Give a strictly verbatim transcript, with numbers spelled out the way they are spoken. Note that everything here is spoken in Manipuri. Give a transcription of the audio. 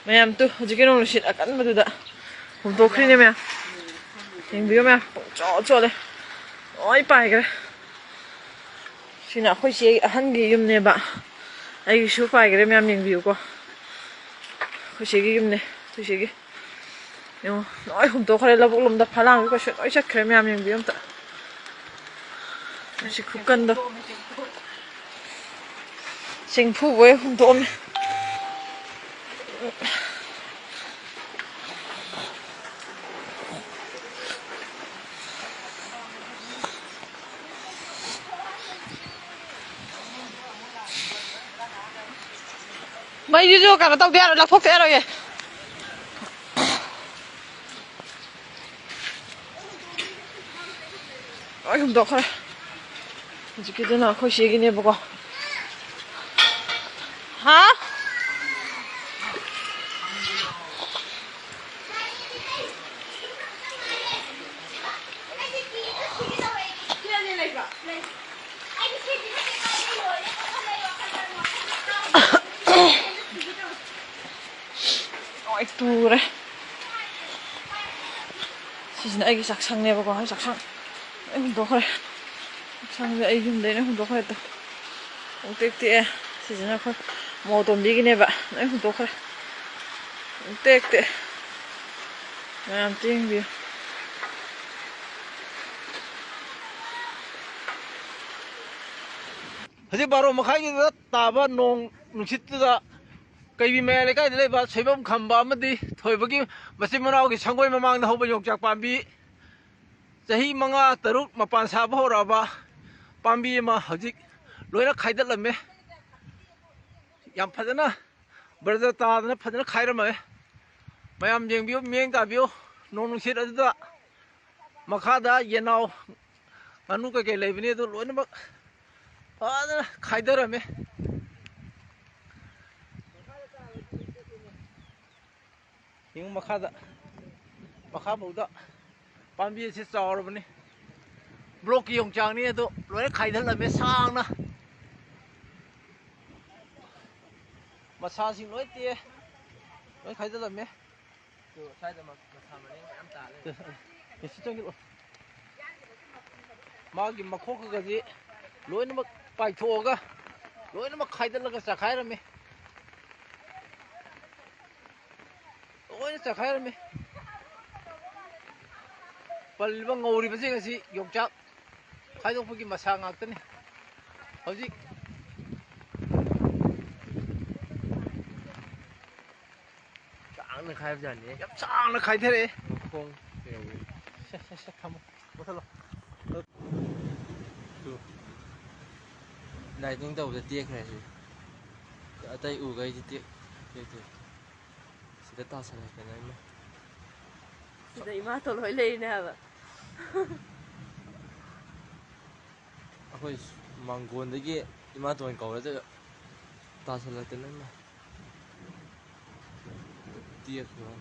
ꯃꯌꯥꯝ ꯇꯨ, ꯍꯧꯖꯤꯛꯀꯤ ꯅꯣꯡ ꯅꯨꯡꯁꯤꯠ ꯑꯀꯟꯕꯗꯨꯗ ꯍꯨꯝꯗꯣꯛꯈ꯭ꯔꯤꯅꯦ ꯃꯌꯥꯝ꯫ ꯌꯦꯡꯕꯤꯌꯨ ꯃꯌꯥꯝ, ꯄꯨꯡꯆꯣꯠ ꯆꯣꯠꯂꯦ, ꯂꯣꯏ ꯄꯥꯏꯈ꯭ꯔꯦ꯫ ꯁꯤꯅ ꯑꯩꯈꯣꯏ ꯆꯦ ꯑꯍꯟꯒꯤ ꯌꯨꯝꯅꯦꯕ꯫ ꯑꯩꯒꯤꯁꯨ ꯄꯥꯏꯈ꯭ꯔꯦ ꯃꯌꯥꯝ, ꯌꯦꯡꯕꯤꯌꯨꯀꯣ꯫ ꯑꯩꯈꯣꯏ ꯆꯦꯒꯤ ꯌꯨꯝꯅꯦ, ꯑꯩꯈꯣꯏ ꯆꯦꯒꯤ꯫ ꯌꯦꯡꯉꯣ, ꯂꯣꯏ ꯍꯨꯝꯗꯣꯛꯈ꯭ꯔꯦ ꯂꯧꯕꯨꯛ ꯂꯣꯝꯗ, ꯐꯂꯥꯡꯁꯨ ꯀꯩꯁꯨ ꯂꯣꯏ ꯆꯠꯈ꯭ꯔꯦ ꯃꯌꯥꯝ, ꯌꯦꯡꯕꯤꯌꯨ ꯑꯝꯇ꯫ ꯁꯤ ꯈꯨꯀꯟꯗꯣ꯫ ꯆꯦꯡꯐꯨꯕꯣꯏ ꯍꯨꯝꯗꯣꯛꯑꯝꯃꯦ꯫ ꯃꯩꯁꯤꯁꯨ ꯀꯩꯅꯣ ꯇꯧꯗ ꯌꯥꯔꯣꯏ, ꯂꯧꯊꯣꯛꯇ ꯌꯥꯔꯣꯏꯌꯦ꯫ ꯂꯣꯏ ꯍꯨꯝꯗꯣꯛꯈ꯭ꯔꯦ꯫ ꯍꯧꯖꯤꯛꯀꯤꯗꯨꯅ ꯑꯩꯈꯣꯏ ꯆꯦꯒꯤꯅꯦꯕꯀꯣ꯫ ꯍꯥ? ꯂꯣꯏ ꯇꯨꯔꯦ꯫ ꯁꯤꯁꯤꯅ ꯑꯩꯒꯤ ꯆꯥꯛꯁꯪꯅꯦꯕꯀꯣ, ꯑꯩ ꯆꯥꯛꯁꯪ ꯂꯣꯏ ꯍꯨꯟꯗꯣꯛꯈ꯭ꯔꯦ꯫ ꯆꯥꯛꯁꯪꯁꯦ ꯑꯩ ꯌꯨꯝꯗꯩꯅ ꯍꯨꯟꯗꯣꯛꯈ꯭ꯔꯦ꯫ ꯇꯨ, ꯄꯨꯡꯇꯦꯛ ꯇꯦꯛꯑꯦ꯫ ꯁꯤꯁꯤꯅ ꯑꯩꯈꯣꯏ ꯃꯣꯇꯣꯝꯕꯤꯒꯤꯅꯦꯕ, ꯂꯣꯏ ꯍꯨꯟꯗꯣꯛꯈ꯭ꯔꯦ꯫ ꯄꯨꯡꯇꯦꯛ ꯇꯦꯛꯑꯦ꯫ ꯃꯌꯥꯝ ꯇꯦꯡꯕꯤꯌꯨ꯫ ꯍꯧꯖꯤꯛ ꯕꯥꯔꯣ ꯃꯈꯥꯏꯒꯤꯗ ꯇꯥꯕ ꯅꯣꯡ ꯅꯨꯡꯁꯤꯠꯇꯨꯗ ꯀꯩꯕꯤ ꯃꯌꯥꯏ ꯂꯩꯀꯥꯏꯗ ꯂꯩꯕ ꯁꯣꯏꯕꯝ ꯈꯝꯕ ꯑꯃꯗꯤ ꯊꯣꯏꯕꯒꯤ ꯃꯆꯤꯟ ꯃꯅꯥꯎꯒꯤ ꯁꯪꯒꯣꯏ ꯃꯃꯥꯡꯗ ꯍꯧꯕ ꯌꯣꯡꯆꯥꯛ ꯄꯥꯝꯕꯤ ꯆꯍꯤ ꯃꯉꯥ ꯇꯔꯨꯛ ꯃꯄꯥꯟ ꯁꯥꯕ ꯍꯧꯔꯛꯑꯕ ꯄꯥꯝꯕꯤ ꯑꯃ ꯍꯧꯖꯤꯛ ꯂꯣꯏꯅ ꯈꯥꯏꯗꯠꯂꯝꯃꯦ꯫ ꯌꯥꯝ ꯐꯖꯅ ꯕ꯭ꯔꯖ ꯇꯥꯗꯅ ꯐꯖꯅ ꯈꯥꯏꯔꯝꯃꯦ꯫ ꯃꯌꯥꯝ ꯌꯦꯡꯕꯤꯌꯨ, ꯃꯤꯠꯌꯦꯡ ꯇꯥꯕꯤꯌꯨ꯫ ꯅꯣꯡ ꯅꯨꯡꯁꯤꯠ ꯑꯗꯨꯗ ꯃꯈꯥꯗ ꯌꯦꯅꯥꯎ, ꯉꯥꯅꯨ ꯀꯩꯀꯩ ꯂꯩꯕꯅꯤ, ꯑꯗꯨ ꯂꯣꯏꯅꯃꯛ ꯐꯖꯅ ꯈꯥꯏꯗꯔꯝꯃꯦ꯫ ꯌꯦꯡꯉꯨ ꯃꯈꯥꯗ, ꯃꯈꯥ ꯐꯥꯎꯗ ꯄꯥꯝꯕꯤ ꯑꯁꯤ ꯆꯥꯎꯔꯕꯅꯤ꯫ ꯕ꯭ꯂꯣꯛꯀꯤ ꯌꯣꯡꯆꯥꯛꯅꯤ, ꯑꯗꯣ ꯂꯣꯏꯅ ꯈꯥꯏꯗꯠꯂꯝꯃꯦ ꯁꯥꯡꯅ꯫ ꯃꯁꯥꯁꯤꯡ ꯂꯣꯏ ꯇꯦꯛꯑꯦ꯫ ꯂꯣꯏ ꯈꯥꯏꯖꯤꯜꯂꯝꯃꯦ꯫ ꯇꯨ, ꯁ꯭ꯋꯥꯏꯗ ꯃ-, ꯃꯁꯥ ꯃꯔꯦꯡ ꯃꯌꯥꯝ ꯇꯥ ꯂꯩꯔꯦ꯫ ꯀꯩꯁꯨ ꯆꯪꯁꯤꯜꯂꯣ꯫ ꯃꯥꯒꯤ ꯃꯈꯣꯛꯀꯒꯁꯤ ꯂꯣꯏꯅꯃꯛ ꯄꯥꯏꯊꯣꯛꯑꯒ, ꯂꯣꯏꯅꯃꯛ ꯈꯥꯏꯗꯠꯂꯒ ꯆꯈꯥꯏꯔꯝꯃꯤ꯫ ꯂꯣꯏꯅ ꯆꯈꯥꯏꯔꯝꯃꯤ꯫ ꯄꯜꯂꯤꯕ ꯉꯧꯔꯤꯕꯁꯤꯡ ꯑꯁꯤ ꯌꯣꯡꯆꯥꯛ ꯈꯥꯏꯗꯣꯛꯄꯒꯤ ꯃꯁꯥ ꯉꯥꯛꯇꯅꯤ꯫ ꯍꯧꯖꯤꯛ ꯁꯥꯡꯅ ꯈꯥꯏꯕꯖꯥꯠꯅꯤ꯫ ꯌꯥꯝ ꯁꯥꯡꯅ ꯈꯥꯏꯊꯔꯛꯑꯦ꯫ ꯃꯈꯣꯡ ꯀꯩꯗꯧꯋꯤ? ꯁꯦ, ꯁꯦ, ꯁꯦ, ꯊꯝꯃꯣ꯫ ꯃꯨꯊꯠꯂꯣ꯫ ꯇꯨ꯫ ꯂꯥꯏꯇꯤꯡ ꯇꯧꯕꯗ ꯇꯦꯛꯈ꯭ꯔꯦ ꯁꯤ꯫ ꯑꯇꯩ ꯎꯈꯩꯗꯤ ꯇꯦꯛ-, ꯇꯦꯛꯇꯦ꯫ ꯁꯤꯗ ꯇꯥꯁꯜꯂꯛꯇꯅ ꯏꯃꯥ꯫ ꯁꯤꯗ ꯏꯃꯥꯇꯣꯟ ꯍꯣꯏ ꯂꯩꯔꯤꯅꯦ ꯍꯥꯏꯕ꯫ ꯑꯩꯈꯣꯏ ꯃꯥꯡꯒꯣꯟꯗꯒꯤ ꯏꯃꯥꯇꯣꯟ ꯀꯧꯔ ꯆꯠꯂ-, ꯇꯥꯁꯜꯂꯛꯇꯅ ꯏꯃꯥ꯫ ꯇꯦꯛꯈ꯭ꯔꯦ꯫